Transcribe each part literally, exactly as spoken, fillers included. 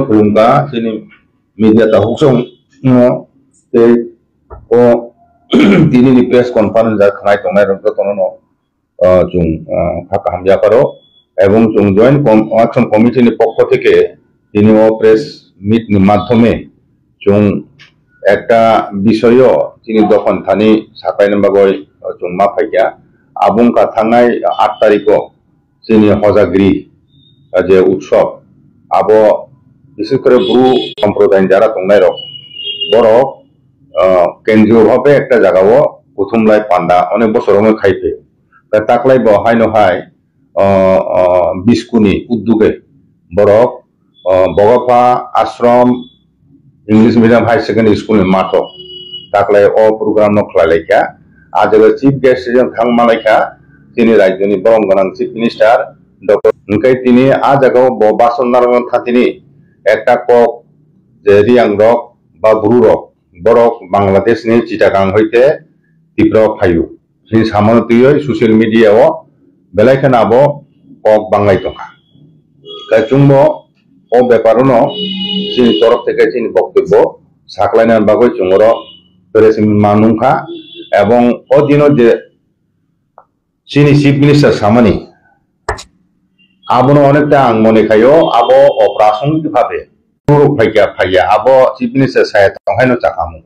Khulumkha chini media takhuk song no tei o tini ni press conference ja khnai tongnai rok jotono no, ah, chwng, ah, kha kaham yapharo ebong chwng joint com-, action committee ni pokho theke tini o press meet ni madhyome chwng ekta bisoyo chini dophani thani saklaina bagwi, ah, chwng ma phaikha. Abo wngkha thangnai aat tarikho chini Hojagiri, ah, je utsob, abo bises kore Bru somprodayni jara tongnai rok, borok, ah, kendriyo bhabe ekta jagao kuthumlai panda onek bosor wngwi khai phaio. Tei taklai bo haino hai, ah, ah, Biskuni udduge borok, ah, Bogopha Ashram English Medium High Secondary School ni matho taklai o program no khlai laikha. A jaga chief guest hisabe thang malaikha chini rajyoni borom gwnang chief minister doctor. Hwnkhe tini a jaga o bo Bason Narwkna Thatini ekta kok je Riyang rok ba Bru rok, borok Bangladesh ni Chittagong hoite Tripura o phaio. Hini samano twiwi social media o belai kheno abo kok banglai tongkha. Tei chwngbo o bepar no chini torof theke chini boktobbo saklaina bagwi chwng oro press meet ma nungkha, ebong o dino je chini chief minister samani abono onekta ang mone khaio abo oprasongik bhabe Bru rok phaikha phaiya, abo chief minister saya tonghaino chakhamung.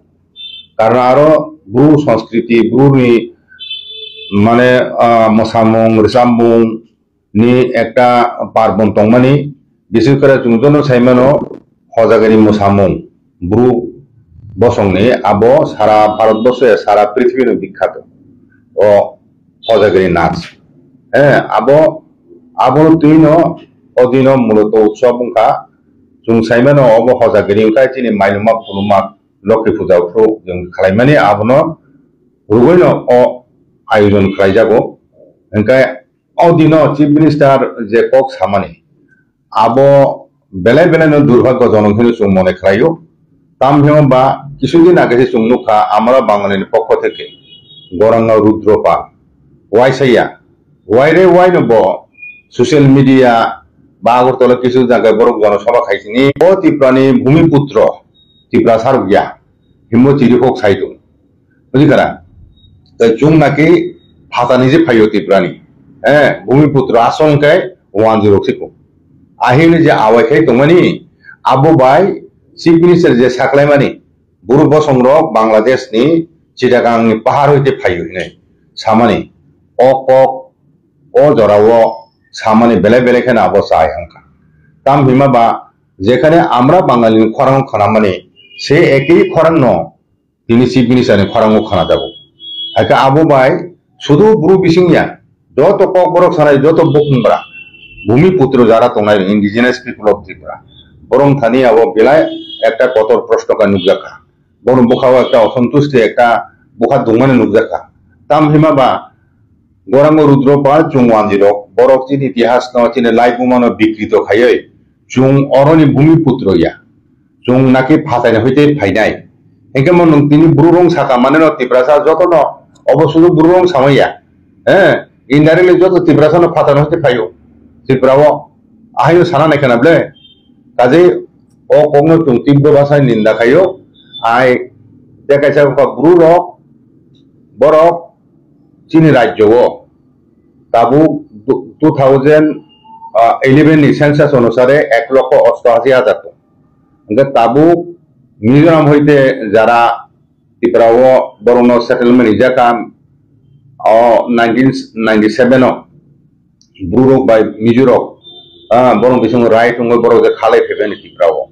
Karon aro Bru sanskriti, Bru ni mane, ah, mwsamung, rwchapmung ni ekta parbon tongmani, bises kore chwng jono saimano Hojagiri mwsamung, Bru bosongni abo sara Bharat borso ya sara prithibino bikhyato. O Hojagiri nach. Eh, abo, abo twino, o dino muloto utsob wngkha. Chwng saimano obo Hojagiri wngkha chini mainuma khuluma Lokhi puja phuru chwng khlaimani abono rwgwino o ayojon khlaijago. Hwnkhe o dino chief minister je kok samani, abo belai belai no durbhagyojonok hino chwng mone khlaio. Tam hino ba kisu din age se chwng nukha amara Bangalini pokho theke Goranga Rudropal, waisaya, waire waino bo social media ba Agartala kisu jaga borok jonosabha khaisini o Tiprani Bhumiputro Tiprasa rok ya himbo chirikhok sai tongo. Bujikha na? Tei chwng naki phatani je phaio Tiprani. Eh, Bhumiputro asol hwnkhe wanjwi rok siko. Ahini je awai khai tongmani, abo bai chief minister je saklaimani, Bru bosong rok Bangladesh ni Chittagong ni pahar hoite phaio hinwi samani. O kok o jorao samani belai belai kheno abo chai hangkha. Tam hima ba jekhane amra Bangalini khorang khanamani se ekhi khorang no tini chief minister ni khorang o khana jago. Haikhe abo bai sudu Bru bising ya joto kokborok sanai joto bukhungra Bhumiputro jara tongnai indigenous people of Tripura borong thani abo belai ekta kotor proshno kha nukjakha. Bono bwkhao ekta osantusti ekta bwkha dungmani nukjakha. Tam hima ba Gorango Rudropal chwng wanjwi rok borok chini itihas no chini laibuma no bikrito khaiwi chwng oroni Bhumiputro ya. Chwng naki phatai no hoite phainai. Hingke mo nwng tini Bru rong saka mane no Tiprasa joto no obo sudu Bru rong samai ya. Eh, indirectly joto Tiprasa no phatai no hoite phaio. Tripura o ahai no sana nai khana ble. Kaje o kok no chwng tibro basa ninda khaio. Ai tei kaisa wngkha Bru rok borok chini rajyo o tabuk du-, two thousand eleven ni census onusare ek lokho osto ashi hajar tong. Hingke tabuk Mizoram hoite jara Tripura o borokno settlement rijak kha o nineteen ninety-seven o Bru rok bai Mizo rok, ah, borok bisingo right wngwi borok je khalai phaibani Tripura o.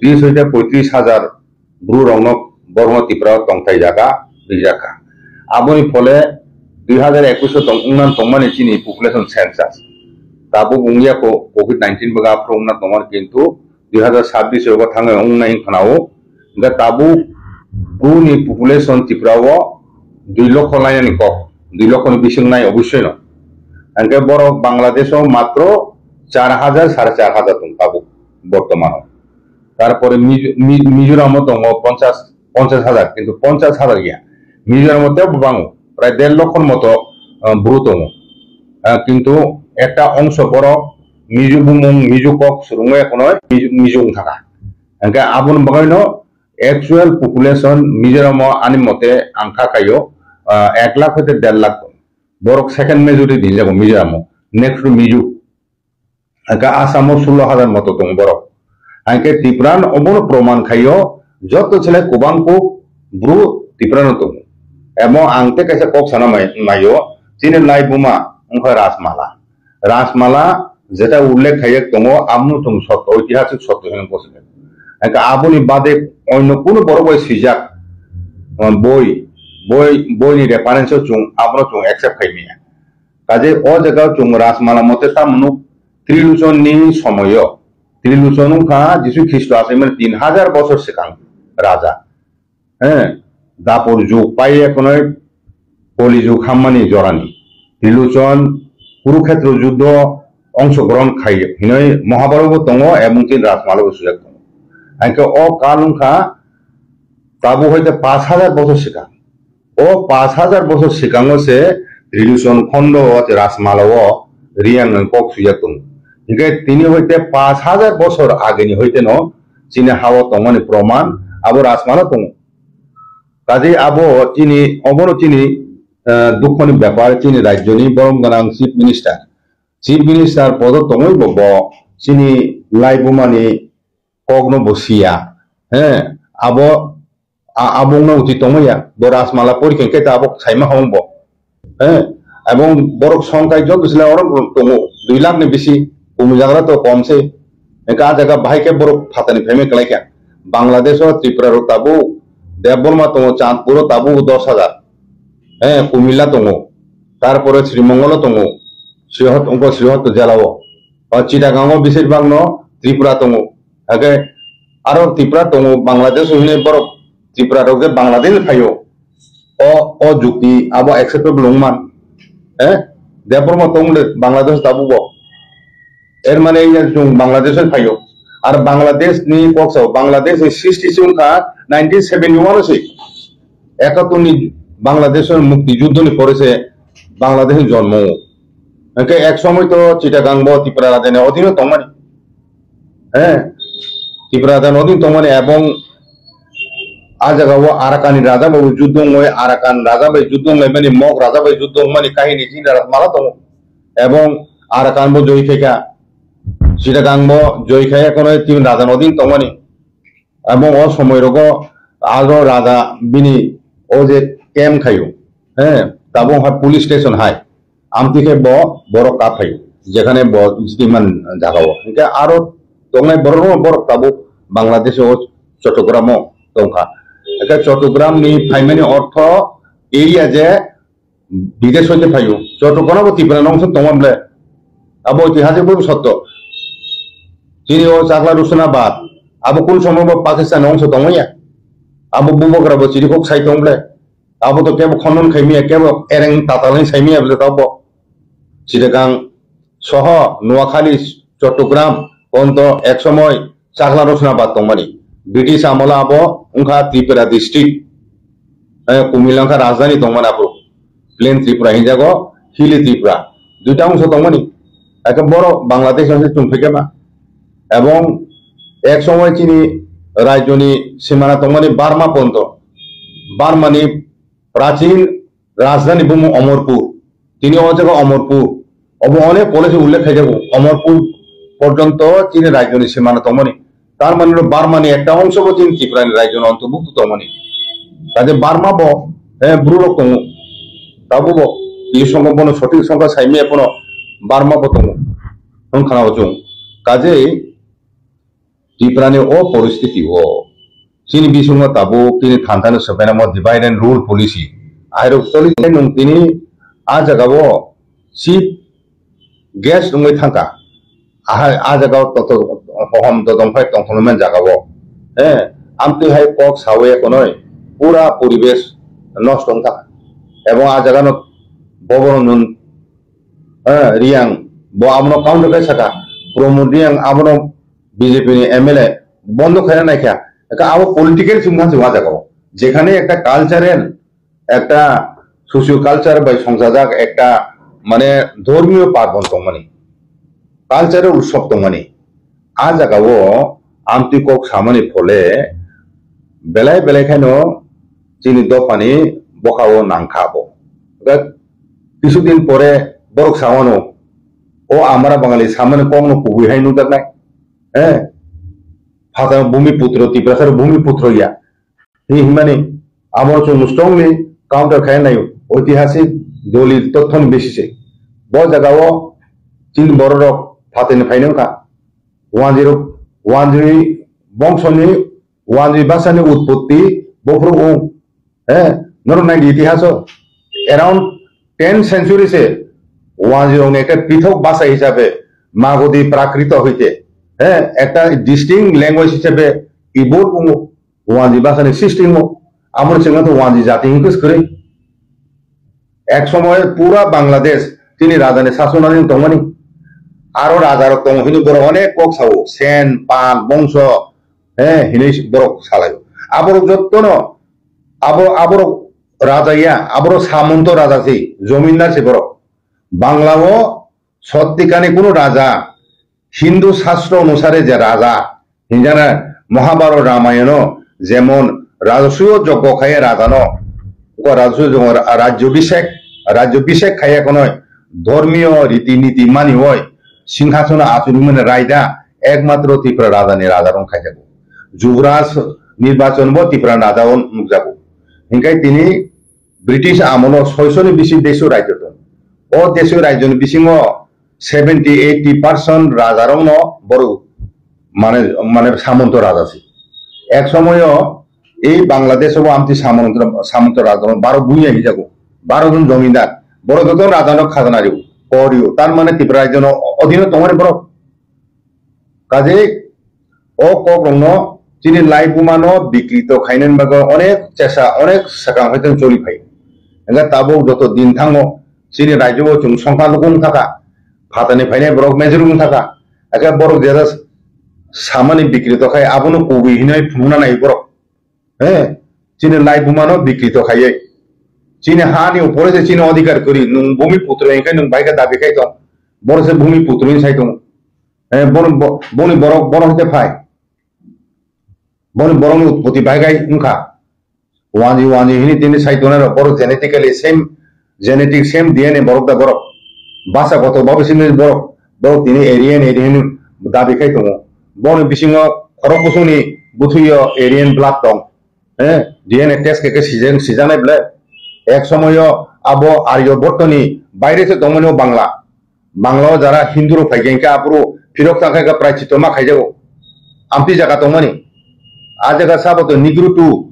Tris hoite poitris hajar Bru rokno borokno Tripura o tongthai jaga rijak kha. Aboni phole dui hazar ekwis o tong wngna tongmani chini population census. Tabuk wngya ko covid nineteen baga aphuru wngna tongmani kintu dui hazar sabbish o thangwi wngnai wng khna o. Hingkhe tabuk Bru ni population Tripura o dui lokho lainani kok, dui lokho ni bising nai obossoi no. Hingkhe borok Bangladesh o matro char hajar, sare char hajar tong tabuk bortomano. Tarpore Mizo-, Mi-, Mizoram o tongo ponchash, ponchash hajar, kintu ponchash hajar ya. Mizoram o tebo bango, prai der lokho ni moto, ah, Bru tongo. Ah, kintu ekta ongso borok Mizo bumung, Mizo kok swrwngwi ekhonoi Mizo, Mizo wngkha kha. Hwnkhe aboni bagwino actual population Mizoram o ani mote ang kha khaio, ah, ek lakh hoite der lakh tong. Borok second majority hinjago Mizoram o. Next to Mizo. Hwnkhe Assam o sullo hajar moto tong borok. Hwnkhe Tripura no obono proman khaio, joto chwlai kwbang kuk bru Tripura no tongo. Emo ang tei kaisa kok sana mai, maio, chini lai buma wngkha Rajmala. Rajmala jeta ullekh khaiyek tongo, amno chwng sotto, oitihasik sotto hinwi bosongo. Hwnkhe aboni bade onno kunu borok bai swijak, uh, boi, boi, boini reference o chwng abono chwng accept khai manya. Kaje o jaga o chwng Rajmala mote tamo nuk Trilochon ni somoyo. Trilochon wngkha Jisu Khristo achaimani tin hajar bosor swkang raja. He, Dapur jug pai ekhonoi Koli jug hammani jorani. Trilochon Kurukhetra juddho ongshogrohon khai hinoi Mahabharata bo tongo, ebong chini Rajmala bo swijak tongo. Hwnkhe o kal wngkha tabuk hoite pash hajar bosor swkang. O pash hajar bosor swkango se Trilochon khondo o Rajmala o Reang ni kok swijak tongo. Hwnkhe tini hoite pash hajar bosor ageni hoite no chini ha o tongmani proman abo Rajmala tongo. Kaje abo chini, obono chini, eh, dukhoni bepar, chini rajyoni borom gwnang Chief Minister. Chief Minister podo tongwi bo, bo chini laibumani kokno bo siya. He, abo, a-, abo wngna uchi tongmaya. Bo Rajmala porikha khe ta abo saima hong bo. He, ebong borok songkai joto sila oro tongo. Dui lakh ni bisi, kumi jagra to kom se. Hwnkhe a jaga bahai khe borok phatani phaimai kwlai kha. Bangladesh o Tripura rok tabuk, Debbarma tongo, Chandpur o tabuk dos hajar. He, Kumilla tongo. Tarpore Srimongol o tongo. Srihot, wngkha Srihot jela o. O Chittagong o besir bak no Tripura tongo. Hake aro Tripura tongo, Bangladesh hwnwi borok Tripura rok je Bangladesh phaio. O, o jukti abo acceptable wngman. Eh? Debbarma tongde Bangladesh tabuk bo. Er mane ya chwng Bangladesh phaio. Ar Bangladesh ni kok sao, Bangladesh ni sixty wngkha nineteen seventy one se. Ekattor ni Bangladesh mukti juddho ni pore se Bangladesh ni jonmo. Hake ek somoi to Chittagong bo Tripura rajani odino tongmani. He, Tripura dan odin tongmani ebong a jaga o Arakan ni raja bai juddho wngwi, Arakan raja bai juddho wnglaimani, Mog raja bai juddho wngmani kahini chini Rajmala tongo. Ebong Arakan bo joi khaikha, Chittagong bo joi khai, ekhonoi tini raja odin tongmani. Ebong o somoi rogo aro raja bini o je camp khaio, he, tabuk hai police station hai. Amtwi khe bo borok ka phaio, jekhane bo jiman jaga o. Hwnkhe aro tongnai borok no borok tabuk Bangladesh o Chottogram o tongkha. Hwnkhe Chottogram ni phaimani ortho area je bidesh hoite phaio. Chottogram bo Tripura no ongso tongma ble. Abo itihasik bo sotto. Chini o Chakla Rusuna bad. Abo kun somoy bo Pakistan ongso tongmaya. Abo bubagra bo chirikhok sai tong ble. Abo to kebo khondon khaimaya, kebo ereng tatalni saimaya bole tabo. Chittagong soho Noakhali, Chottogram, ponto ek somoi Chakla Rosna bad tongmani. British amolo abo wngkha Tripura district, eh, Kumila wngkha rajdhani tongmani abo. Plain Tripura hinjago, hilly Tripura. Duita ongso tongmani. Eke boro Bangladesh ongse chungphaikema. Ebong ek somoi chini rajyoni simana tongmani Burma ponto. Burmani prachin rajdhani bumu Omorpur. Tini o jaga Omorpur. Obo onek policy ullekh khaijago. Omorpur porjonto chini rajyoni simana tongmani. Tar mane Burmani ekta ongso bo chini Tripurani rajyoni ontobukto tongmani. Kaje Burma bo, eh, brurok tongo. Tabuk bo, tini songkha bono sothik songkha saimaya pono Burma bo tongo. Hwn khana o chwng. Kaje Tripura ni o poristiti o chini bisingo tabuk chini thanthani swbainamo divide and rule policy. Airok choli nung tini a jaga o chief guest wngwi thangkha. Ahai a jaga o toto hohom dodong phai tongthoknai jaga o. Eh, amtwi hai kok sawi ekonoi pura poribesh nosto wngkha. Ebong a jaga no boborok nun, eh, Reang bo abono counter khai saka. Pramod Reang abono B J P ni M L A bondo khaina naikha. Eka abo political chumkha chumkha jaga o. Jekhane ekta cultural, ekta socio culture bai songchajak, ekta mane dhormiyo parbon tongmani. cultural utsob tongmani. A jagao amtwi kok samani phole belai belai khaino chini dophani bokao nangkha abo. Hwnkhe kisudin pore borok sawano, "O amara Bangali samani kokno kubui hai nukjaknai." He? Phatang bumi putro, Tiprasar bumi putro ya. Hi himani, abo chwng strongly counter khai nai, oitihasik dolil tothoni basis e. Bo jagao chini bororok phatani phaino wngkha. Wanjwi rok, Wanjwi bongsoni, Wanjwi basani utpotti bophuru wng. Eh, norok nai di itihaso. Around ten century se Wanjwi rokni ekta pithok basa hisabe Magodi Prakrito hoite, eh, ekta distinct language hisabe evolve wng. Wanji basani system o, amoni chwngno to Wanji jati hinkhe kwrwi. Ek somoy pura Bangladesh chini rajani sasonani tongmani. Aro rajarok tongo hino borok onek kok sao, Sen, Pan, Bongso, eh, hinwi borok salaio. Aborok jottono, abo, aborok raja ya, aborok samonto raja si, jomindar si borok. Bangla o sottikani kunu raja, Hindu sastro onusare je raja, hinjana Mahabharot Ramayono jemon rajasuyo joggo khaiye rajano, uko rajasuyo joggo ra-, rajyobhisek, rajyobhisek khaiye khonoi dhormiyo riti niti manioi singhasono achugimani raida ekmatro Tripura rajani raja rong khaijago. Jubraj nirbachon bo Tripura raja o nukjago. Hinkhai tini British amolo soisoni bisi desu rajyo tong. O desu rajyoni bisingo seventy eighty percent rajarokno borok mane, mane samonto raja si. Ek somoyo ei Bangladesh o amtwi samonto, samonto rajarok baro buya hijago, baro jon jomindar, borok joto rajano khajana rio, kor rio, tar mane Tripura rajyono odhino tongmani borok. Kajei o kokrokno chini laibumano bikrito khainani bagwi onek chesa, onek swkang hai choli phai. Hingkhe tabuk joto din thango chini rajyo o chwng songkha nukung thaka, phatani phainai borok major wng thaka, hingkhe borok jesa samani bikrito khai abono kubui hinwi phunukna nai borok. He, chini laibumano bikrito khaiwi. Chini hani upore se chini odhikar kwrwi, nwng bhumi putra hingkhe nwng bai khe dabi khai tong. Boro se bhumi putra hini sai tongo. Eh, boni bo-, boni borok, borok hwnkhe phai. Boni borokni utpoti bai gai wngkha. Wanji, wanji hini tini sai tongnai rok, borok genetically same, genetic same D N A borok da borok. Basa kotor babu simi borok, borok tini Aryan, Aryan hini dabi khai tongo. Boni bisingo khorok bosongni bwthwio Aryan blood tong. Eh, D N A test khe khe sijak, sijaknai ble. Ek somoyo abo Aryo Bortoni baire se tongmani o Bangla. Bangla o jara Hindu rok phai khe, hingkhe aphuru phirok tang khe, khe praichito ma khaijago. Amtwi jaga tongmani. A jaga sabo to Nigrutu,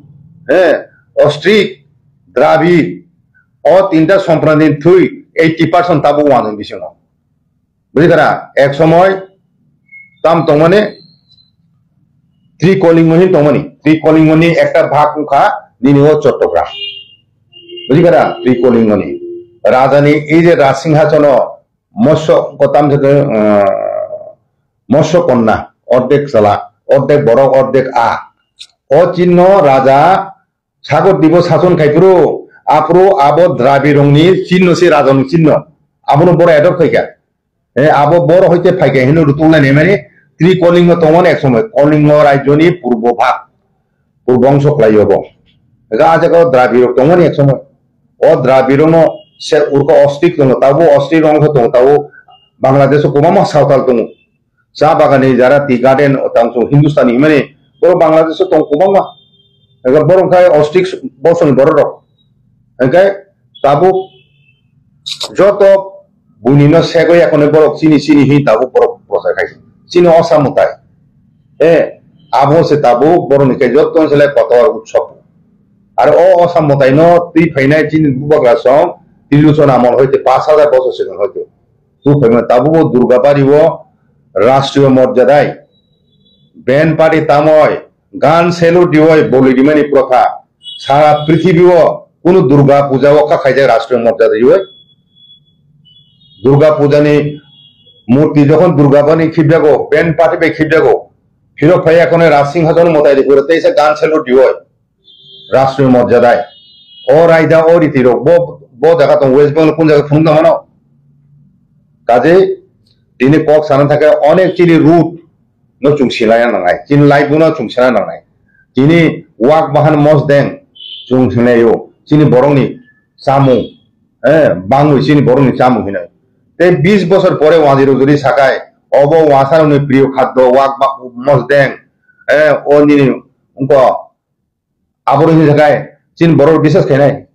eh, Ostrik, Drabi, o tinta sompradini thwi eighty percent tabuk wanjwi bisingo. Bujikha na? Ek somoy tam tongmani Trikolingo hin tongmani. Trikolingoni ekta bhag wngkha nini o Chottogram. Bujikha na? Trikolingoni. Rajani ei je Rajsinghasono Mosyo ko tam se, eh, Mosyo Konna, ordek chala, ordek borok, ordek a. O chinno raja Sagor Dibo sason khai phuru, aphuru abo Drabi rokni chinno se raja ni chinno. Abono boro adopt khai kha. Eh, abo boro hoite phai kha hino rutung nai mani Trikolingo tongmani ek somoy. Kolingo rajyoni purbo bhag, purbo ongso khlai o bo. Ga jaga o Drabi rok tongmani ek somoy. O Drabi rokno se urko Ostrik tongo, tabo Ostrik rok tongo, tabo Bangladesh o kwbangma sawtal tongo. Cha bagani jara tea garden o tang song Hindustani himani, boro Bangladesh o tong kwbangma. Ega borok khai Ostrik bosong borok rok. Hingkhe tabuk joto buini no segwi ekhone borok chini chini hi tabuk borok prochar khai. Chini osa mwtai. E, abo se tabuk borok ni khe joto ni selai kotor utsob. Aro o osa mwtai no twi phainai chini bubagra song, Tiluchon amol hoite pash hajar bosor sigon hoite. Twi phaima tabuk o Durga Bari o Rashtriyo Morjadai, band party tamoi, gan salute diwoi boli rimani protha, sara prithibi o kunu Durga Puja o kha khaijak Rashtriyo Morjada diwoi. Durga Puja ni murti jokhon Durga Bari khibjago, band party bai khibjago, phirok phai ekhone Rajsinghason mwtai di kure teisa gan salute diwoi. Rashtriyo Morjadai. O raida o riti rok bo, bo jaga tong West Bengal kun jaga phunuk tongmano. Kaje Tini kok sana thake onek chini root no chwng sinai nangnai, chini life no chwng sinai nangnai. Tini wak bahan mosdeng chwng sinai o, chini borokni chamung, eh, bangwi chini borokni chamung hinai. Tei bis bosor pore wanjwi rok jodi sakai, obo wasarokni priyo khaddo wak ba mosdeng, eh, o nini wngko. Aboro hinwi sakai, chini borok bisas khainai.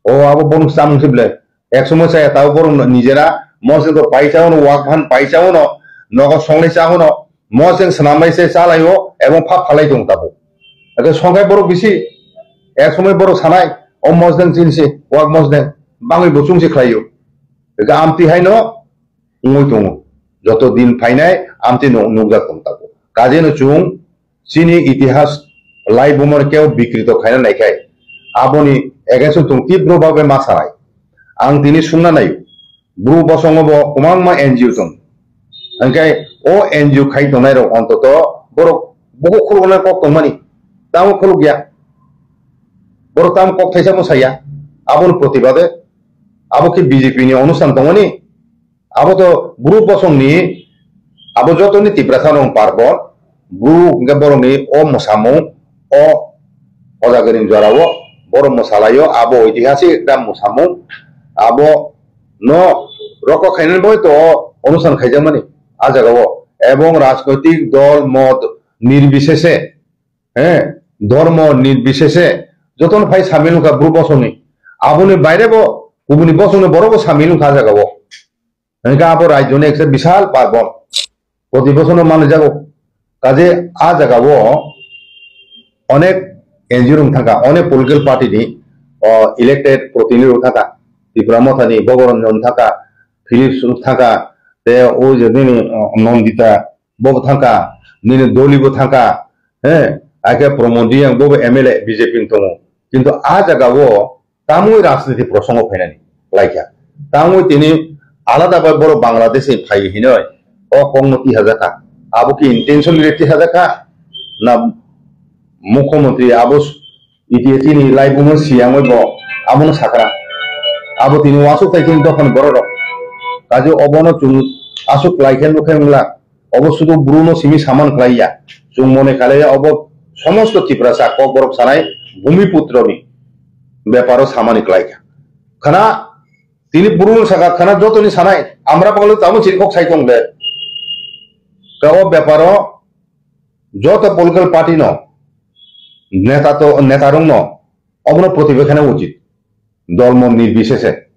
O abo borok chamung se ble. Ek somoy saya tabo borok nijera mosdeng to paisa ono, wak bahan paisa ono, nogo songlai cha ono, mosdeng swnamlai se chalai o, ebong phap phalai tong tabo. Ake songkai borok bisi, ek somoy borok sanai, o mosdeng chini se, wak mosdeng, bangwi bo chwng se khlai o. Eke amtwi haino wngwi tongo. Joto din phainai amtwi no nukjak tong tabo. Kajeno chwng chini itihas laibumano kebo bikrito khaina naikhai, aboni against-o chwng tibro bagwi ma sanai. Ang tini sungna naio, Bru bosongo bo kwbangma N G O tongo. Hwnkhe o N G O khai tongnai rok ontoto borok bugo khulukna kok tongmani, tamo khulukya. Borok tamo kok thaisa mwsaya, aboni protibade abo khe B J P ni onustan tongmani. Abo to Bru bosongni, abo jotoni Tiprasa rok parbon, Bru hwnkhe borokni o mwsamung, o Ojagani jorao borok mwsalaio, abo oitihasik ekta mwsamung, abo no rokok khainani bagwi to o onustan khaijakmani a jagao, ebong rajnoitik dol mot nirbisese, eh, dhormo nirbisese jotono phai samil wngkha Bru bosongni, aboni baire bo kubuni bosongni borok bo samil wngkha a jagao. Hwnkhe abo rajyoni ekta bisal parbon. Proti bochorno manwi jago. Kaje a jagao onek N G O rok thangkha, onek political party ni, o, elected protinidhi rok thangkha. Tipra Mothani Bhogoranjan thangkha, Philips thangkha, te o je nini, o, Nandita bo thangkha, nini Doli bo thangkha, he, akhe Pramod Reang bo M L A B J P ni tongo. Kintu a jagao tamoi rajniti prosongo phainani khlaikha. Tamoi tini alada bai borok Bangladesh ni phai hinoi o kokno tihajakha. Abo ki intentionally tihajakha? Na mukhyamantri abo s-, itihasini laibuma siyangoi bo abono sakha. Abo tini wasuk tai tini dophani borok rok. Kaje obono chwng asuk khlaikhe nukhe wngla. Obo sudu Bru no simi saman khlai ya. Chwng mone khlai ya obo somosto Tiprasa Kokborok sanai Bhumiputroni beparo samani khlai kha. Khana tini Bru no saka khana jotoni sanai amra bagalo tamo chiri kok sai tong de. Ka o beparo joto political party no neta to, neta rok no obono protibad khana uchit. Dolmo nirbisese.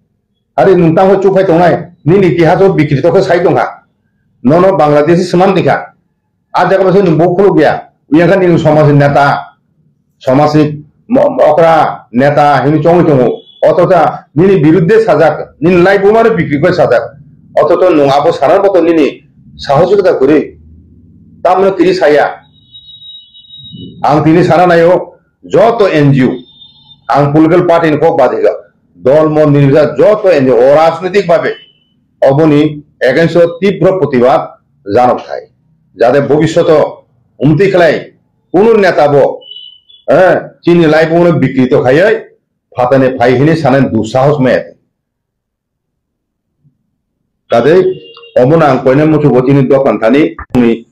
Hari nwng tamo chuphai tongnai, nini itihaso bikrito khe sai tongkha. Nono Bangladeshi swnam dikha. A jaga se nwng bo khuluk ya. Uyang kha nini somajni neta, somajni mo-, okra neta hini chongwi tongo. Othocha nini birudde sajak, nini laibumano bikri koi sajak. Othoto nwng abo sanar moto nini sahosita kwrwi. Tamno tini saya. Ang tini sana naio, joto N G O, ang political party ni kok badi kha, dol mon nirbichar joto N G O, o rajnitik babe oboni against o tibro protibad janok thai. Jate bobishoto umtwi khlai kunu neta bo, eh, chini laibumano bikrito khaiwi phatani phai hini sanani dusahos maya. Kadei, omono ang koina muchugo chini dokan thani, ni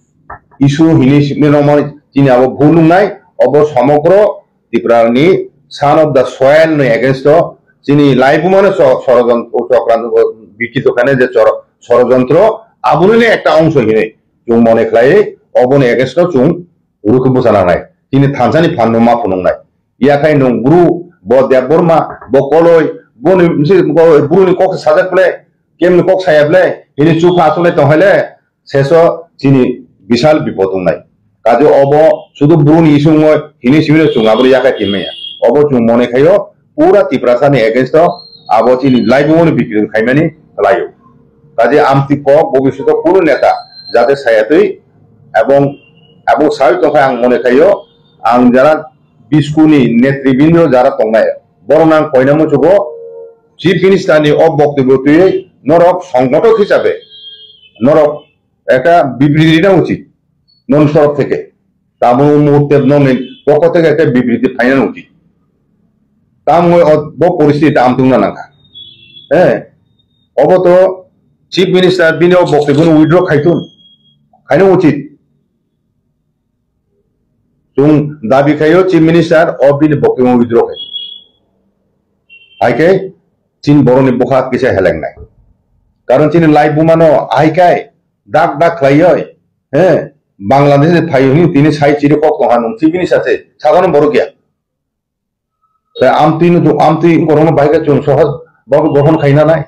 issue hini sipni romani chini abo bhul nungnai, obo somogro Tripura ni son of the soil ni against o chini laibumano so-, sorojontro, chokranto, bikito khane je choro-, sorojontro, aboni ni ekta ongso hinwi chwng mone khlai, oboni against o chwng rukhe bwsa nangnai. Chini thansa ni phan no ma phunuknai. Yakhai nwng Bru, bo Debbarma, bo Koloi, boni, bisi, bo Bru ni kok sajak ble, kemni kok saya ble, hini chukha achuk lai tong hai le, seso chini bisal bipod wngnai. Kaje obo sudu Bru ni ising wngo hini simi no chwng abo yakhai tin maya. Obo chwng mone khaio, pura Tiprasa ni against o abo chini laibumano bikri khaimani khlaio. Kaje amtwi kok bobishoto kunu neta jate saya twi ebong, ebong sawi tongkha ang mone khaio, ang jara biskuni netribindo jara tongnai, borok nang koina muchugo Chief Minister ni o boktobyo twiwi norok songgothok hisabe norok ekta bibriti rina uchit non torof theke. Tamo muhurte noni pokho theke ekta bibriti phaina uchit. Tamo o bo poristiti amtwngna nangkha. He, obo to Chief Minister bini o boktobyo no withdraw khaitun, khaina uchit. Chwng dabi khaio Chief Minister o bini boktobyo withdraw khai. Hai khe chini boroni bwkha kisa helengnai. Karon chini lai bumano hai khai dak dak khlaioi, he, Bangladesh ni phaio hwnwi tini sai chiri kok tongha nung Chief Minister se, sagono borok ya. Tei amtwi no, amtwi borokno bahai khe chwng sohoj babo gothon khaina nai.